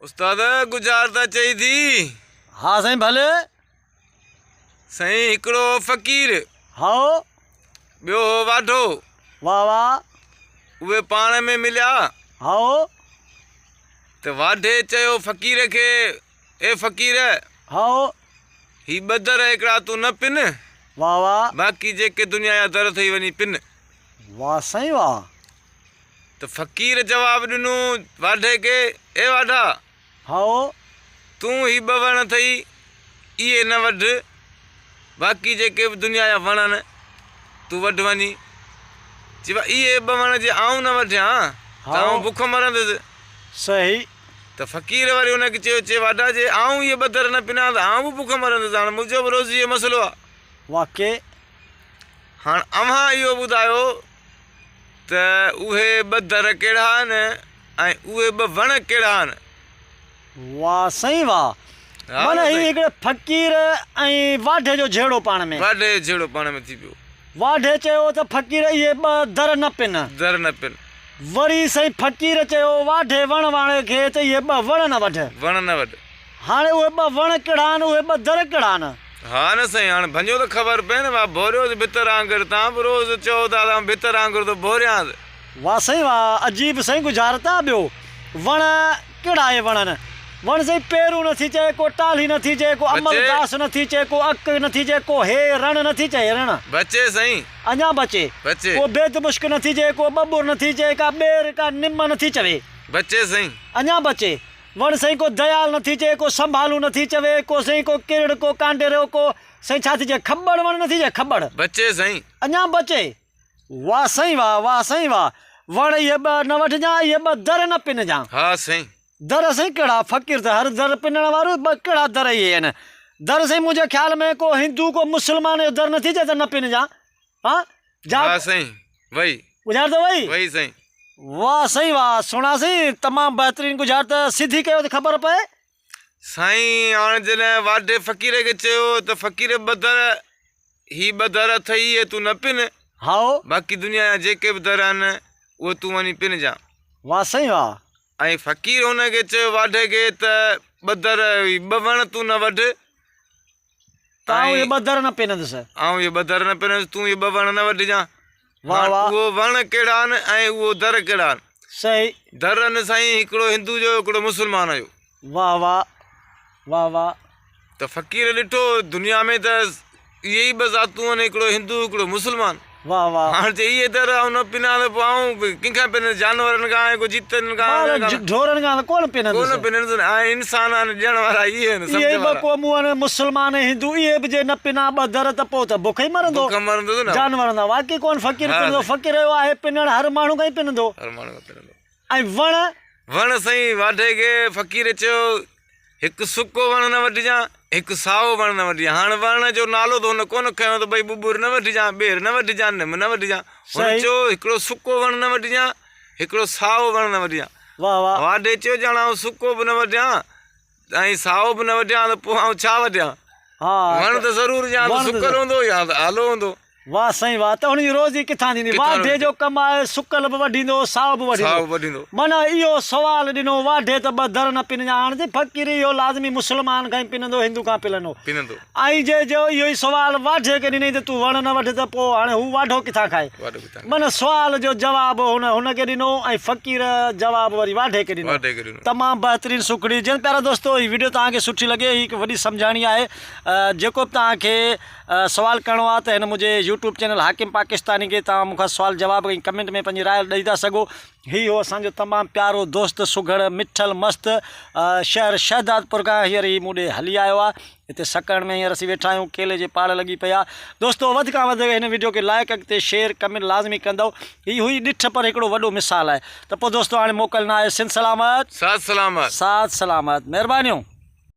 استاد ڳجهار ته اچئي ٿي. ها سائين ڀلي. سائين هڪڙو هو فقير. هائو. ٻيو هو واڍو. واه واه. اهي پاڻ ۾ مليا. هائو. ته واڍي چيو فقير کي، اي فقير! هائو. هي ٻه در هڪڙا تون نه پن. واه واه. باقي جيڪي دنيا جا در اٿئي وڃي پن. واه سائين واه. ته فقير جواب ڏنو واڍي کي، اي واڍا! هائو! تون هي ٻه وڻ اٿئي، اهي نه وڍ، باقي جيڪي به دنيا جا وڻ آهن، تون وڍ وڃي. چي ڀاء اهي ٻه وڻ جي آئون نه وڍيان ته آئون بک مرندس. صحيح. ته فقير وري ان کي چيو، چي واڍا جي آئون اهي ٻه در نه پنان ته آئون به بک مرندس، هاڻ منهنجو به روزي جو مسئلو آهي. واقعي. هاڻ اوهان اهو ٻڌايو ته اهي ٻه در ڪهڙا آهن ۽ اهي ٻه وڻ ڪهڙا آهن؟ واه سائين واه. معنيٰ هي هڪڙي فقير ۽ واڍي جو جهيڙو پاڻ ۾. واڍي جو جهيڙو پاڻ ۾ ٿي پيو. واڍي چيو ته فقير اهي ٻه در نه پن. در نه پن. وري سائين فقير چيو واڍي وڻ واڻي کي ته اهي ٻه وڻ نه وڍ. وڻ نه وڍ. هاڻي اهي ٻه وڻ ڪهڙا آهن، اهي ٻه در ڪهڙا آهن؟ ها نه سائين، هاڻ ڀڃو ته خبر پئي نه، واهه ڀوريو ته ڀتر آنگر، تان به روز چئو ٿا ته آئون ڀتر آنگر ٿو ڀوريانس. واه سائين واه، عجيب سائين ڳجهارت آ، ٻيو وڻ ڪهڙا اهي وڻ آهن؟ وڻ سائين پيرون نه ٿي چئي، ڪو ٽالهي نه ٿي چئي، ڪو امل داس نه ٿي چئي، ڪو اڪ نه ٿي چئي، ڪو هي رڻ نه ٿي چئي، رڻ. بچي سائين. اڃا بچي. بچي. ڪو بيد مشڪ نه ٿي چئي، ڪو ٻٻر نه ٿي چئي، ڪا ٻير، ڪا نم نه ٿي چوي. بچي سائين. اڃا بچي. وڻ سائين ڪو ديال نه ٿي چئي، ڪو سنڀالون نه ٿي چوي، ڪو سائين ڪو ڪرڙ، ڪو ڪانڊيرو، ڪو سائين ڇا ٿي چئي، کٻڙ وڻ نه ٿي چئي، کٻڙ. بچي سائين. اڃا بچي. واه سائين واه، واه سائين واه. وڻ اهي ٻه نه وڍجان، اهي ٻه در نه پنجان. ها سائين. در سائين ڪهڙا، فقير ته هر در پنڻ وارو، ٻه ڪهڙا در اهي آهن. در سائين منهنجي خيال ۾ ڪو هندو ڪو مسلمان جو در نه ٿي چئي ته نه پنجان. ها جا. واه سائين وئي. ڳجهارت وئي. وئي سائين. واه سائين واه سهڻا سائين تمام بهترين ڳجهارت سڌي ڪيو ته خبر پئي. سائين هاڻ جڏهن واڍي فقير کي چيو ته فقير ٻه در هي ٻه در اٿئي اهي تون نه پن. هائو. باقي دنيا جا جيڪي به در آهن اهي تون وڃي پنجان. واه سائين واه. ۽ فقير هن کي چيو واڍي کي ته ٻه در هي ٻه وڻ تون نه وڍ. ته آئون اهي ٻه در نه پنندس. آئون اهي ٻه در نه پنندس، تون اهي ٻه وڻ نه وڍجان. واه واه. اهو وڻ ڪهڙا آهن ۽ اهو در ڪهڙا آهن؟ صحيح. در آهن سائين هڪڙو هندو جو هڪڙو مسلمان جو. واه واه واه واه. ته فقير ڏٺو دنيا ۾ ته اهي ئي ٻه ذاتون آهن هڪڙو هندو هڪڙو مسلمان. واه واه. هاڻ چي اهي در آئون نه پنان ته پوء آئون ڪنهن کان پنندس جانورن کان ۽ ڪو جيتن کان. مال ڍورن کان ته ڪونه پنندس. ڪونه پنندس ۽ انسان آهن ڏيڻ وارا اهي آهن اهي ئي سمجهه ٻه وارا. قومون آهن مسلمان ۽ هندو اهي به جي نه پنان ٻه در ته پوء ته بک ئي مرندو. بک مرندس نه. جانورن کان واقعي ڪونه فقير پنندو فقير اهو آهي پنڻ هر ماڻهو کان ئي پنندو. هر ماڻهو کان پنندو. ۽ وڻ. وڻ سائين واڍي کي فقير چيو، هڪ سڪو وڻ نه وڍجان، هڪ سائو وڻ نه وڍجان. هاڻ وڻ جو نالو ته هن ڪونه کنيو ته ڀئي ٻٻر نه وڍجان، ٻير نه وڍجان، نم نه وڍجان. هن چيو هڪڙو سڪو وڻ نه وڍجان، هڪڙو سائو وڻ نه وڍجان. واڍي چيو ڄڻ آئون سڪو به نه وڍيان ۽ سائو به نه وڍيان ته پوء آئون ڇا وڍيان؟ وڻ ته ضرور يا ته سڪل هوندو يا ته آلو هوندو. واه سائين واه ته هن جي روزي ڪٿان ٿيندي واڍي جو ڪم آهي سڪل به وڍيندو سائو به وڍيندو معنيٰ اهو سوال ڏنو واڍي ته ٻه در نه پنجان هاڻ جي فقير اهو لازمي مسلمان کان ئي پنندو هندو کان پلندو ۽ جي جو اهو ئي سوال واڍي کي ڏنئي ته تون وڻ نه وڍ ته پوء هاڻي هو واڍو ڪٿان کائي معنيٰ سوال جو جواب هن هن کي ڏنو ۽ فقير جواب وري واڍي کي ڏنو تمام بهترين سکڙي جن پيارا دوستو هي وڊيو توهان کي سٺي لڳي هي هڪ وڏي سمجهاڻي آهي جيڪو به توهان کي سوال ڪرڻو آ ته هن منهنجي يوٽيوب چينل حاڪم پاڪستاني کي توهان مون کان سوال جواب ۽ ڪمينٽ ۾ پنهنجي راء ڏئي ٿا سگهو هي هو اسان جو تمام پيارو دوست سگهڙ مٺل مست شهر شهدادپور کان هينئر هي مون ڏي هلي آيو آ هتي سڪرڻ ۾ هينئر اسين ويٺا آهيون ڪيلي جي پاڙ لڳي پئي آ دوستو وڌ کان وڌ هن وڊيو کي لائڪ اڳتي شيئر ڪمينٽ لازمي ڪندو هي هئي ڏٺ پر هڪڙو وڏو مثال آهي ته پوء دوستو هاڻي موڪل نه آهي سنڌ سلامت ساٿ سلامت ساٿ سلامت مهربانيون.